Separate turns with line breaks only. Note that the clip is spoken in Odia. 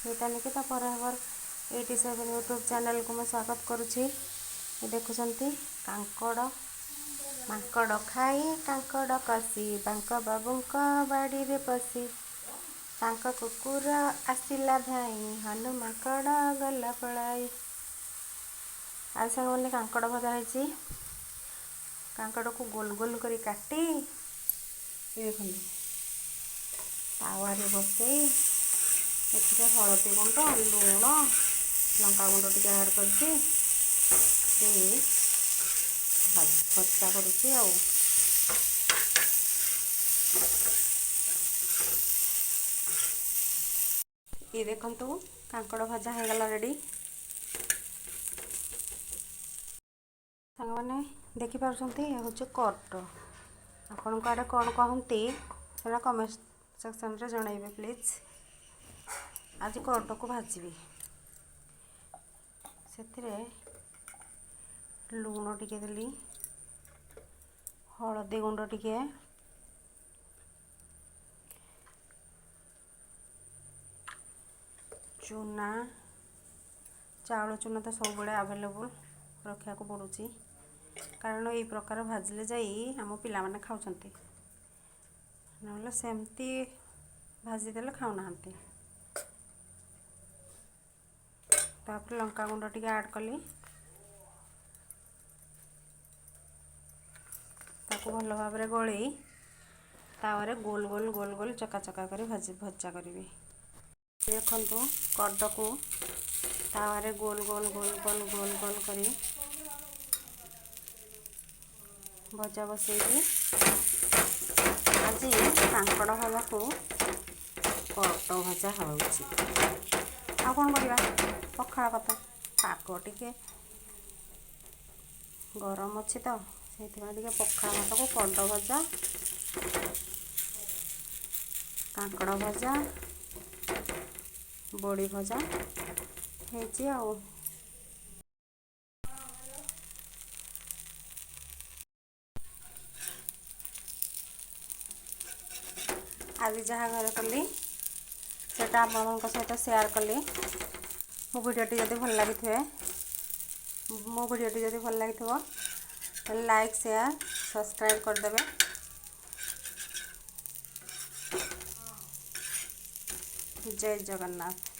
Nita Nikita ଫରଏଭର 87 ୟୁଟ୍ୟୁବ୍ ଚ୍ୟାନେଲ୍କୁ ମୁଁ ସ୍ୱାଗତ କରୁଛି। ଦେଖୁଛନ୍ତି, କାଙ୍କଡ଼ ମାଙ୍କଡ଼ ଖାଇ କାଙ୍କଡ଼ କଷି, ବାଙ୍କ ବାବୁଙ୍କ ବାଡ଼ିରେ ପଶି, ତାଙ୍କ କୁକୁର ଆସିଲା ଧାଇଁ, ହନୁ ମାଙ୍କଡ଼ ଗଲା ପଳାଇ। ଆଉ ସାଙ୍ଗମାନେ, କାଙ୍କଡ଼ ଭଜା ହେଇଛି। କାଙ୍କଡ଼କୁ ଗୋଲ ଗୋଲ କରି କାଟି, ଦେଖନ୍ତୁ, ତାୱାରେ ବସେଇ ଏଥିରେ ହଳଦୀ ଗୁଣ୍ଡ, ଲୁଣ, ଲଙ୍କା ଗୁଣ୍ଡ ଟିକେ ଆଡ଼୍ କରିଛି, ଦେଇ ଭଜା କରୁଛି। ଆଉ ଇଏ ଦେଖନ୍ତୁ, କାଙ୍କଡ଼ ଭଜା ହେଇଗଲା ରେଡ଼ି। ସାଙ୍ଗମାନେ, ଦେଖିପାରୁଛନ୍ତି, ଏ ହେଉଛି କଟ। ଆପଣଙ୍କ ଆଡ଼େ କ'ଣ କହନ୍ତି, ସେଇଟା କମେଣ୍ଟ ସେକ୍ସନରେ ଜଣାଇବେ ପ୍ଲିଜ୍। ଆଜି କଟକୁ ଭାଜିବି। ସେଥିରେ ଲୁଣ ଟିକେ ଦେଲି, ହଳଦୀ ଗୁଣ୍ଡ ଟିକେ, ଚୁନା, ଚାଉଳ ଚୁନା ତ ସବୁବେଳେ ଆଭେଲେବୁଲ୍ ରଖିବାକୁ ପଡ଼ୁଛି, କାରଣ ଏଇ ପ୍ରକାର ଭାଜିଲେ ଯାଇ ଆମ ପିଲାମାନେ ଖାଉଛନ୍ତି, ନହେଲେ ସେମିତି ଭାଜିଦେଲେ ଖାଉନାହାନ୍ତି। ତାପରେ ଲଙ୍କା ଗୁଣ୍ଡ ଟିକେ ଆଡ଼୍ କଲି। ତାକୁ ଭଲ ଭାବରେ ଗୋଳେଇ ତାପରେ ଗୋଲ ଗୋଲ ଗୋଲ ଗୋଲ ଚକା ଚକା କରି ଭାଜି ଭଜା କରିବି। ଦେଖନ୍ତୁ, କଡ଼କୁ ତାୱାରେ ଗୋଲ ଗୋଲ ଗୋଲ ଗୋଲ ଗୋଲ ଗୋଲ କରି ଭଜା ବସେଇବି। ଆଜି କାଙ୍କଡ଼ ଭଜାକୁ କଟ ଭଜା ହେଉଛି। ଆଉ କ'ଣ କରିବା? ପଖାଳ ଭାତ, ପାଗ ଟିକେ ଗରମ ଅଛି ତ, ସେଇଥିପାଇଁ ଟିକେ ପଖାଳ ଭାତକୁ କଡ଼ ଭଜା, କାଙ୍କଡ଼ ଭଜା, ବଡ଼ି ଭଜା ହେଇଛି। ଆଉ ଆଜି ଯାହା ଘରେ କଲି, ସେଇଟା ଆପଣମାନଙ୍କ ସହିତ ସେୟାର କଲି। ମୋ ଭିଡ଼ିଓଟି ଯଦି ଭଲ ଲାଗିଥିବ, ତାହେଲେ ଲାଇକ୍, ସେୟାର, ସବସ୍କ୍ରାଇବ୍ କରିଦେବେ। ଜୟ ଜଗନ୍ନାଥ।